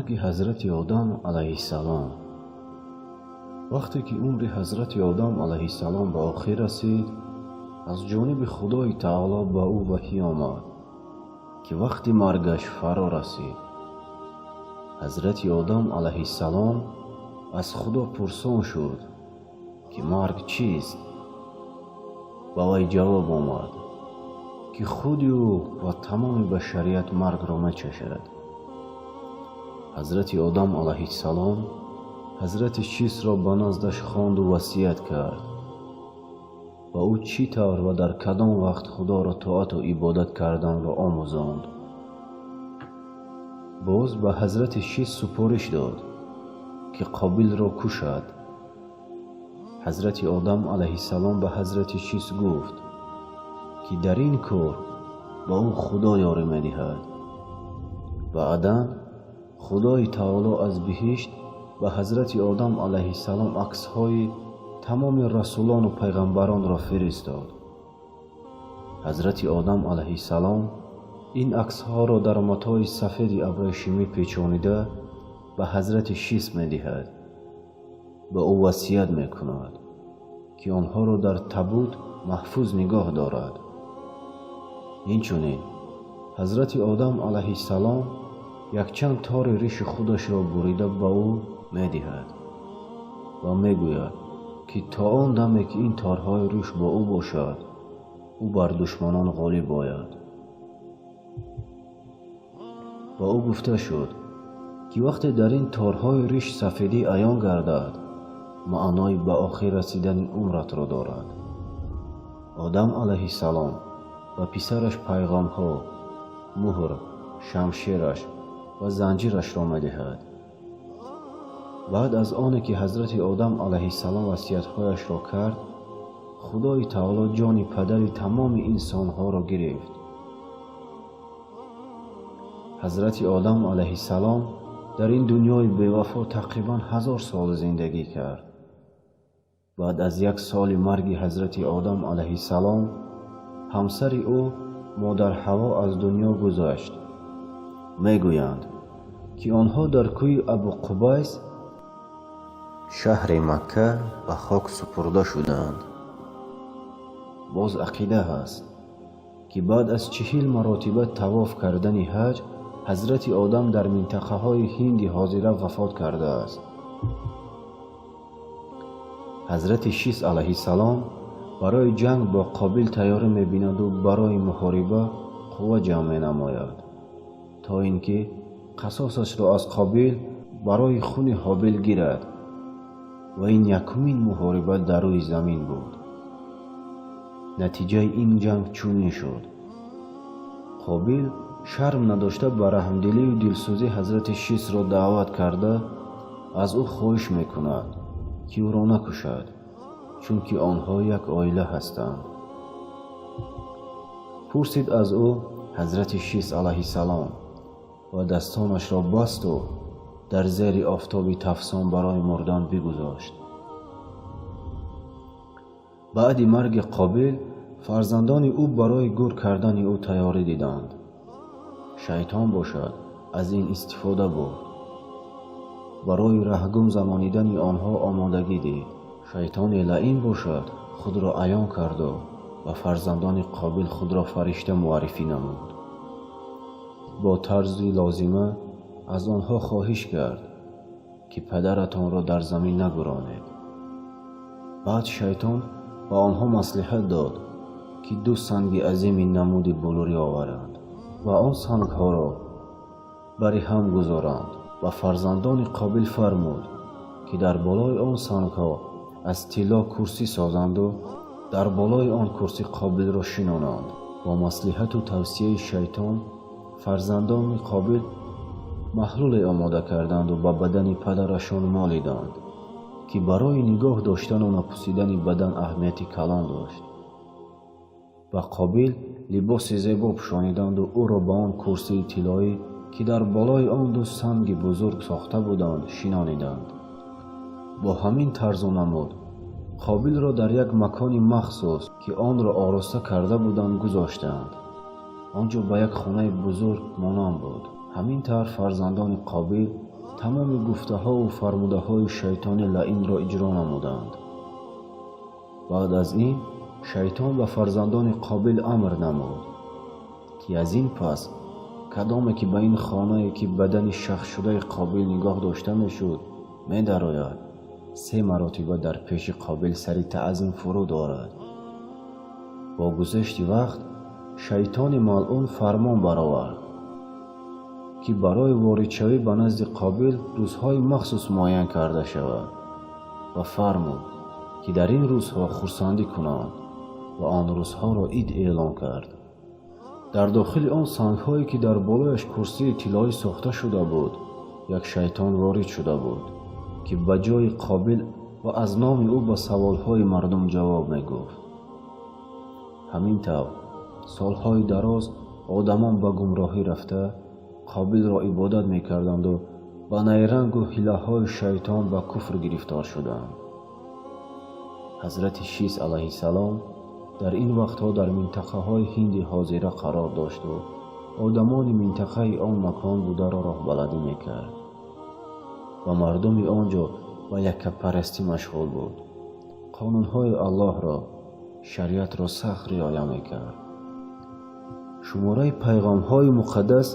Марги Ҳазрати Одам алайҳиссалом. Вақте ки умри Ҳазрати Одам алайҳиссалом ба охир расид, аз ҷониби Худои Таоло ба ӯ ваҳй омад, ки вақти маргаш фаро расид. Ҳазрати Одам алайҳиссалом аз Худо пурсон шуд, ки марг чист? Ба вай ҷавоб омад, ки худи ӯ ва тамоми башарият маргро мечашад. Ҳазрати Одам алайҳиссалом Ҳазрати Шисро ба наздаш хонду васият кард. Ба ӯ чӣ тавр ва дар кадом вақт Худоро тоату ибодат карданро омӯзонд. Боз ба Ҳазрати Шис супориш дод, ки Қобилро кушад. Ҳазрати Одам алайҳиссалом ба Ҳазрати Шис гуфт, ки дар ин кор ба ӯ Худо ёрӣ медиҳад. Баъдан Худои Таоло аз биҳишт ба Ҳазрати Одам алайҳиссалом аксҳои тамоми расулону пайғамбаронро фиристод. Ҳазрати Одам алайҳиссалом ин аксҳоро дар матои сафеди абрешимӣ печонида ба Ҳазрати Шис медиҳад. Ба ӯ васият мекунад, ки онҳоро дар табут маҳфуз нигоҳ дорад. Инчунин Ҳазрати Одам алайҳиссалом якчанд тори риши худашро бурида ба ӯ медиҳад ва мегӯяд, ки то он даме ки ин торҳои риш бо ӯ бошад, ӯ бар душманон ғолиб ояд. Ба ӯ гуфта шуд, ки вақте дар ин торҳои риш сафедӣ аён гардад, маънои ба охир расидани умратро дорад. Одам алайҳиссалом ба писараш пайғомҳо, муҳр, шамшераш ва занҷирашро медиҳад. Баъд аз оне ки Ҳазрати Одам алайҳиссалом васиятҳояшро кард, Худои Таоло ҷони падари тамоми инсонҳоро гирифт. Ҳазрати Одам алайҳиссалом дар ин дунёи бевафо тақрибан 1000 сол зиндагӣ кард. Баъд аз як соли марги Ҳазрати Одам алайҳиссалом ҳамсари ӯ модар Ҳаво аз дунё гузашт. Мегӯянд, ки онҳо дар кӯҳи Абуқубайс, шаҳри Макка, ба хок супурда шуданд. Боз ақида ҳаст, ки баъд аз 40 маротиба тавоф кардани ҳаҷ Ҳазрати Одам дар минтақаҳои Ҳинди ҳозира вафот кардааст. Ҳазрати Шис алайҳиссалом барои ҷанг бо Қобил тайёрӣ мебинаду барои муҳориба қувва ҷамъ менамояд, то ин ки қасосашро аз Қобил барои хуни Ҳобил гирад, ва ин якумин муҳориба дар рӯи замин буд. Натиҷаи ин ҷанг чунин шуд. Қобил шарм надошта ба раҳмдилию дилсӯзӣ Ҳазрати Шисро даъват карда, аз ӯ хоҳиш мекунад, ки ӯро накушад, чунки онҳо як оила ҳастанд. Пурсид аз ӯ Ҳазрати Шис алайҳиссалом ва дастонашро басту дар зери офтоби тафсон барои мурдан бигузошт. Баъди марги Қобил фарзандони ӯ барои гӯр кардани ӯ тайёрӣ диданд. Шайтон бошад, аз ин истифода бурд. Барои раҳгум занонидани онҳо омодагӣ дид. Шайтони лаин бошад, худро аён карду ба фарзандони Қобил худро фаришта муаррифӣ намуд. Бо тарзи лозима аз онҳо хоҳиш кард, ки падаратонро дар замин нагуронед. Баъд шайтон ба онҳо маслиҳат дод, ки ду санги азими намуди булурӣ оваранд ва он сангҳоро бари ҳам гузоранд. Ба фарзандони Қобил фармуд, ки дар болои он сангҳо аз тилло курсӣ созанду дар болои он курсӣ Қобилро шинонанд. Бо маслиҳату тавсияи шайтон фарзандони Қобил маҳлуле омода карданду ба бадани падарашон молиданд, ки барои нигоҳ доштану напусидани бадан аҳамияти калон дошт. Ба Қобил либоси зебо пӯшониданду ӯро ба он курсии тиллоӣ, ки дар болои он ду санги бузург сохта буданд, шинониданд. Бо ҳамин тарзу намуд Қобилро дар як макони махсус, ки онро ороста карда буданд, гузоштанд. Он ҷо ба як хонаи бузург монанд буд. Ҳамин тавр фарзандони Қобил тамоми гуфтаҳову фармудаҳои шайтони лаинро иҷро намуданд. Баъд аз ин шайтон ба фарзандони Қобил амр намуд, ки аз ин пас кадоме ки ба ин хонае ки бадани шахсшудаи Қобил нигоҳ дошта мешуд медарояд, 3 маротиба дар пеши Қобил сари таъзим фуруд орад. Бо гузашти вақт шайтони малъун фармон баровард, ки барои воридшавӣ ба назди Қобил рӯзҳои махсус муайян карда шавад ва фармуд, ки дар ин рӯзҳо хурсандӣ кунанд ва он рӯзҳоро ид эълон кард. Дар дохили он сангҳое ки дар болояш курсии тиллоӣ сохта шуда буд, як шайтон ворид шуда буд, ки ба ҷои Қобил ва аз номи ӯ ба саволҳои мардум ҷавоб мегуфт. Ҳамин тавр солҳои дароз одамон ба гумроҳӣ рафта Қобилро ибодат мекарданду ба найрангу ҳилаҳои шайтон ба куфр гирифтор шуданд. Ҳазрати Шис алайҳиссалом дар ин вақтҳо дар минтақаҳои ҳинди ҳозира қарор дошту одамони минтақаи он макон бударо роҳбаладӣ мекард ва мардуми он ҷо ба яккапарастӣ машғул буд. Қонунҳои Аллоҳро, шариатро сахт риоя мекард. Шумораи пайғомҳои муқаддас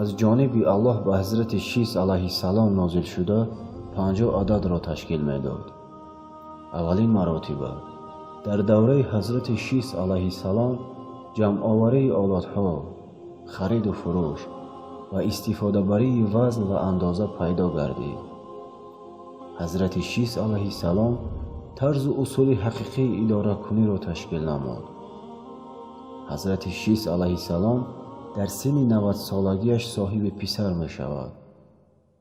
аз ҷониби Аллоҳ ба ҳазрати Шис алайҳиссалом нозил шуда 50 ададро ташкил медод. Аввалин маротиба дар давраи ҳазрати Шис алайҳиссалом ҷамъоварии олатҳо, хариду фурӯш ва истифодабарии вазн ва андоза пайдо гардид. Ҳазрати Шис алайҳиссалом тарзу усули ҳақиқии идоракуниро ташкил намуд. Ҳазрати Шис алайҳиссалом дар синни 90-солагиаш соҳиби писар мешавад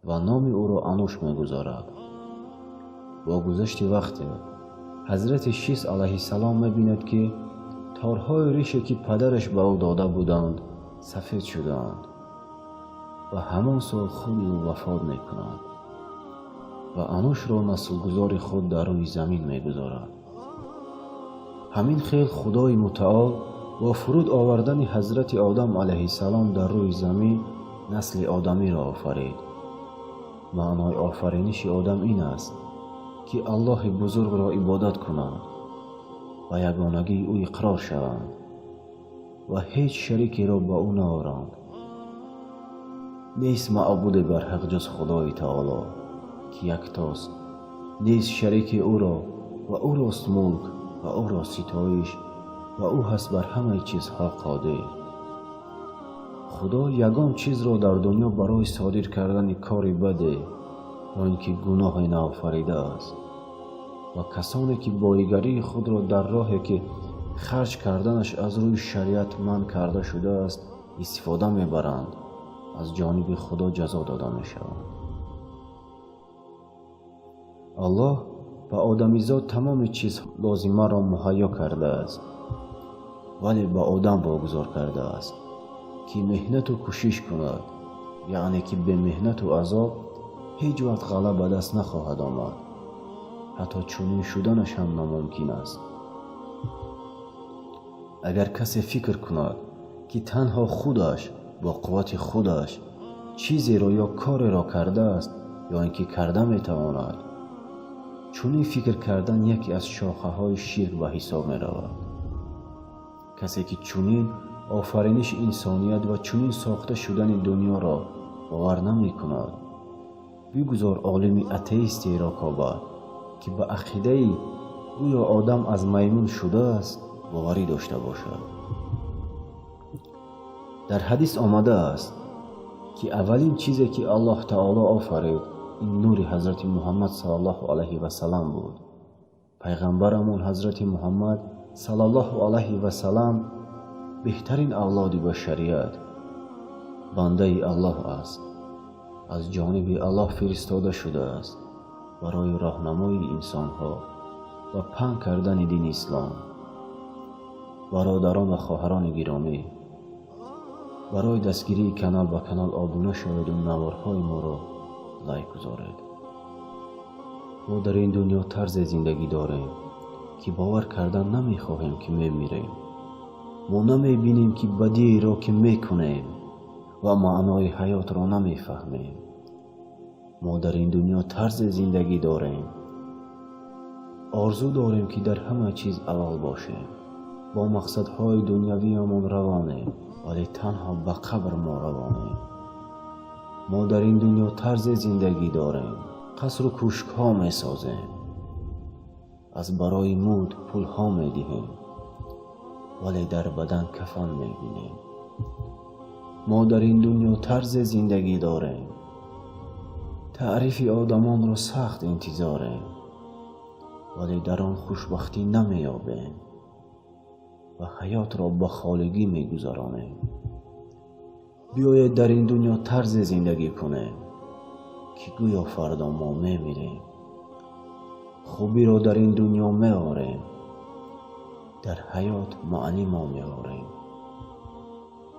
ва номи ӯро Ануш мегузорад. Бо гузашти вақте ҳазрати Шис алайҳиссалом мебинад, ки торҳои рише ки падараш ба ӯ дода буданд сафед шудаанд ва ҳамон сол худи ӯ вафот мекунад ва Анушро наслгузори худ дар рӯи замин мегузорад. Ҳамин хел Худои Мутаол бо фуруд овардани ҳазрати Одам алайҳиссалом дар рӯи замин насли одамиро офарид. Маънои офариниши одам ин аст, ки Аллоҳи бузургро ибодат кунанд ва ягонагии ӯ иқрор шаванд ва ҳеҷ шарикеро ба ӯ наоранд. Нест маъбуде барҳақ ҷуз Худои Таоло, ки яктост, нест шарики ӯро ва ӯрост мулк ва ӯро ситоиш ва ӯ ҳаст бар ҳамаи чизҳо қодир. Худо ягон чизро дар дунё барои содир кардани кори баде ё ин ки гуноҳе наофаридааст ва касоне ки боигарии худро дар роҳе ки харҷ карданаш аз рӯи шариат манъ карда шудааст истифода мебаранд, аз ҷониби Худо ҷазо дода мешаванд. Аллоҳ ба одамизод тамоми чиз лозимаро муҳайё кардааст, вале ба одам вогузор кардааст, ки меҳнату кӯшиш кунад, яъне ки бемеҳнату азоб ҳеҷ вақт ғалла ба даст нахоҳад омад, ҳатто чунин шуданаш ҳам номумкин аст. Агар касе фикр кунад, ки танҳо худаш бо қуввати худаш чизеро ё кореро кардааст ё ин ки карда метавонад, чунин фикр кардан яке аз шохаҳои ширк ба ҳисоб меравад. Касе ки чунин офариниши инсоният ва чунин сохта шудани дунёро бовар намекунад, бигузор олими атеистеро кобад, ки ба ақидаи гӯё одам аз маймун шудааст боварӣ дошта бошад. Дар ҳадис омадааст, ки аввалин чизе ки Аллоҳ Таоло офарид ин нури ҳазрати Муҳаммад саллаллоҳу алайҳи васалам буд. Пайғамбарамон ҳазрати Муҳаммад саллаллоҳу алайҳи васалам беҳтарин авлоди башарият, бандаи Аллоҳ аст, аз ҷониби Аллоҳ фиристода шудааст барои роҳнамои инсонҳо ва паҳн кардани дини ислом. Бародарон ва хоҳарони гиромӣ, барои дастгирии канал ба канал обуна шаведу наворҳои моро лайк гузоред. Мо дар ин дунё тарзе зиндагӣ дорем, ки бовар кардан намехоҳем, ки мемирем. Мо намебинем, ки бадиеро ки мекунем ва маънои ҳаётро намефаҳмем. Мо дар ин дунё тарзи зиндагӣ дорем. Орзу дорем, ки дар ҳама чиз аввал бошем. Бо мақсадҳои дунявиамон равонем, вале танҳо ба қабр мо равонем. Мо дар ин дунё тарзи зиндагӣ дорем. Қасру кӯшкҳо месозем. Аз барои мӯд пулҳо медиҳем, вале дар бадан кафан мебинем. Мо дар ин дунё тарзи зиндагӣ дорем. Таърифи одамонро сахт интизорем, вале дар он хушбахтӣ намеёбем ва ҳаётро ба холигӣ мегузаронем. Биёед дар ин дунё тарзе зиндагӣ кунем, ки гӯё фардо мо мемирем. Хубиро дар ин дунё меорем, дар ҳаёт маънӣ мо меорем.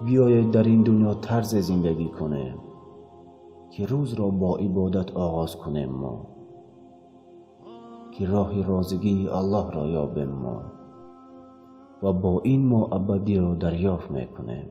Биёед дар ин дунё тарзе зиндагӣ кунем, ки рӯзро бо ибодат оғоз кунем мо, ки роҳи розигии Аллоҳро ёбем мо ва бо ин мо абадиро дарёфт мекунем.